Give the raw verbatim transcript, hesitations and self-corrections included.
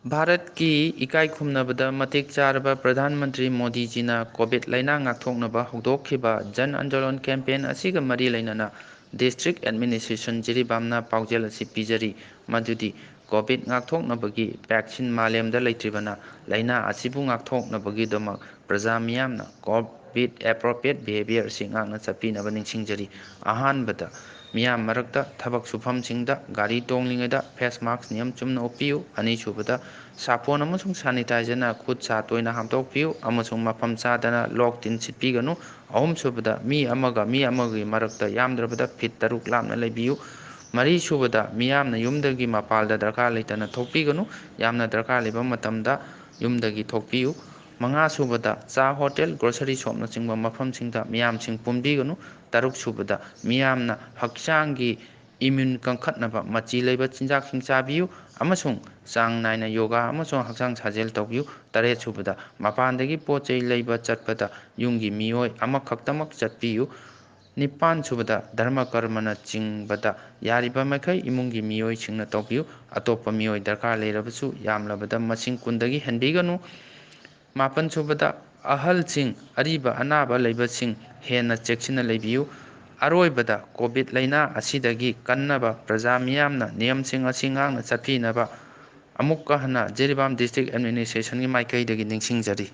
ꯚꯥꯔꯠꯀꯤ ꯏꯀꯥꯏ ꯈꯨꯝꯅꯕꯗ ꯃꯇꯤꯛ ꯆꯥꯔꯕ ꯄ꯭ꯔꯙꯥꯟ ꯃꯟꯇ꯭ꯔꯤ ꯃꯣꯗꯤꯖꯤꯅ ꯀꯣꯚꯤꯗ ꯂꯩꯅꯥ ꯉꯥꯛꯊꯣꯛꯅꯕ ꯍꯧꯗꯣꯛꯈꯤꯕ ꯖꯟ ꯑꯟꯗꯣꯂꯟ ꯀꯦꯝꯄꯦꯟ ꯑꯁꯤꯒ ꯃꯔꯤ ꯂꯩꯅꯅ ꯗꯤꯁꯇ꯭ꯔꯤꯛ ꯑꯦꯗꯃꯤꯅꯤꯁꯇ꯭ꯔꯦꯁꯟ ꯖꯤꯔꯤꯕꯥꯝꯅ ꯄꯥꯎꯖꯦꯜ ꯑꯁꯤ ꯄꯤꯖꯔꯤ꯫ ꯃꯗꯨꯗꯤ ꯀꯣꯚꯤꯗ ꯉꯥꯛꯊꯣꯛꯅꯕꯒꯤ ꯚꯦꯛꯁꯤꯟ ꯃꯥꯂꯦꯝꯗ ꯂꯩꯇ꯭ꯔꯤꯕꯅ ꯂꯩꯅꯥ ꯑꯁꯤꯕꯨ ꯉꯥꯛꯊꯣꯛꯅꯕꯒꯤꯗꯃꯛ ꯄ꯭ꯔꯖꯥ ꯃꯤꯌꯥꯝꯅ ꯀꯣꯚꯤꯗ ꯑꯦꯄ꯭ꯔꯣꯄ꯭ꯔꯤꯌꯦꯠ ꯕꯤꯍꯦꯕꯤꯌꯔ ꯑꯁꯤ ꯉꯥꯛꯅ ꯆꯠꯄꯤꯅꯕ ꯅꯤꯡꯁꯤꯡꯖꯔꯤ꯫ ꯑꯍꯥꯟꯕꯗ, ꯃꯤꯌꯥꯝ ꯃꯔꯛꯇ ꯊꯕꯛ ꯁꯨꯐꯝꯁꯤꯡꯗ ꯒꯥꯔꯤ ꯇꯣꯡꯂꯤꯉꯩꯗ ꯐꯦꯁ ꯃꯥꯛꯁ ꯅꯤꯌꯝ ꯆꯨꯝꯅ ꯎꯞꯄꯤꯌꯨ꯫ ꯑꯅꯤꯁꯨꯕꯗ, ꯁꯥꯄꯣꯟ ꯑꯃꯁꯨꯡ ꯁꯦꯅꯤꯇꯥꯏꯖꯔꯅ ꯈꯨꯠ ꯁꯥ ꯇꯣꯏꯅ ꯍꯥꯝꯗꯣꯛꯄꯤꯌꯨ ꯑꯃꯁꯨꯡ ꯃꯐꯝ ꯆꯥꯗꯅ ꯂꯣꯛ ꯇꯤꯟ ꯁꯤꯠꯄꯤꯒꯅꯨ꯫ ꯑꯍꯨꯝꯁꯨꯕꯗ, ꯃꯤ ꯑꯃꯒ ꯃꯤ ꯑꯃꯒꯤ ꯃꯔꯛꯇ ꯌꯥꯝꯗ꯭ꯔꯕꯗ ꯐꯤꯠ ꯇꯔꯨꯛ ꯂꯥꯞꯅ ꯂꯩꯕꯤꯌꯨ꯫ ꯃꯔꯤꯁꯨꯕꯗ, ꯃꯤꯌꯥꯝꯅ ꯌꯨꯝꯗꯒꯤ ꯃꯄꯥꯜꯗ ꯗꯔꯀꯥꯔ ꯂꯩꯇꯅ ꯊꯣꯛꯄꯤꯒꯅꯨ꯫ ꯌꯥꯝꯅ ꯗꯔꯀꯥꯔ ꯂꯩꯕ ꯃꯇꯝꯗ ꯌꯨꯝꯗꯒꯤ ꯊꯣꯛꯄꯤꯌꯨ꯫ ꯃꯉꯥꯁꯨꯕꯗ, ꯆꯥ ꯍꯣꯇꯦꯜ, ꯒ꯭ꯔꯣꯁꯔꯤ ꯁꯣꯞꯅꯆꯤꯡꯕ ꯃꯐꯝꯁꯤꯡꯗ ꯃꯤꯌꯥꯝꯁꯤꯡ ꯄꯨꯟꯕꯤꯒꯅꯨ꯫ ꯇꯔꯨꯛꯁꯨꯕꯗ, ꯃꯤꯌꯥꯝꯅ ꯍꯛꯆꯥꯡꯒꯤ ꯏꯃ꯭ꯌꯨꯟ ꯀꯟꯈꯠꯅꯕ ꯃꯆꯤ ꯂꯩꯕ ꯆꯤꯟꯖꯥꯛꯁꯤꯡ ꯆꯥꯕꯤꯌꯨ ꯑꯃꯁꯨꯡ ꯆꯥꯡ ꯅꯥꯏꯅ ꯌꯣꯒꯥ ꯑꯃꯁꯨꯡ ꯍꯛꯆꯥꯡ ꯁꯥꯖꯦꯜ ꯇꯧꯕꯤꯌꯨ꯫ ꯇꯔꯦꯠꯁꯨꯕꯗ, ꯃꯄꯥꯟꯗꯒꯤ ꯄꯣꯠ ꯆꯩ ꯂꯩꯕ ꯆꯠꯄꯗ ꯌꯨꯝꯒꯤ ꯃꯤꯑꯣꯏ ꯑꯃꯈꯛꯇꯃꯛ ꯆꯠꯄꯤꯌꯨ꯫ ꯅꯤꯄꯥꯟꯁꯨꯕꯗ, ꯙꯔꯃ ꯀꯔꯃꯅꯆꯤꯡꯕꯗ ꯌꯥꯔꯤꯕ ꯃꯈꯩ ꯏꯃꯨꯡꯒꯤ ꯃꯤꯑꯣꯏꯁꯤꯡꯅ ꯇꯧꯕꯤꯌꯨ꯫ ꯑꯇꯣꯞꯄ ꯃꯤꯑꯣꯏ ꯗꯔꯀꯥꯔ ꯂꯩꯔꯕꯁꯨ ꯌꯥꯝꯂꯕꯗ ꯃꯁꯤꯡ ꯀꯨꯟꯗꯒꯤ ꯍꯦꯟꯕꯤꯒꯅꯨ꯫ ꯃꯥꯄꯟꯁꯨꯕꯗ, ꯑꯍꯜꯁꯤꯡ, ꯑꯔꯤꯕ ꯑꯅꯥꯕ ꯂꯩꯕꯁꯤꯡ ꯍꯦꯟꯅ ꯆꯦꯛꯁꯤꯟꯅ ꯂꯩꯕꯤꯌꯨ꯫ ꯑꯔꯣꯏꯕꯗ, ꯀꯣꯚꯤꯗ ꯂꯩꯅꯥ ꯑꯁꯤꯗꯒꯤ ꯀꯟꯅꯕ ꯄ꯭ꯔꯖꯥ ꯃꯤꯌꯥꯝꯅ ꯅꯤꯌꯝꯁꯤꯡ ꯑꯁꯤ ꯉꯥꯛꯅ ꯆꯠꯄꯤꯅꯕ ꯑꯃꯨꯛꯀ ꯍꯟꯅ ꯖꯤꯔꯤꯕꯥꯝ ꯗꯤꯁꯇ꯭ꯔꯤꯛ ꯑꯦꯗꯃꯤꯅꯤꯁꯇ꯭ꯔꯦꯁꯟꯒꯤ ꯃꯥꯏꯀꯩꯗꯒꯤ ꯅꯤꯡꯁꯤꯡꯖꯔꯤ꯫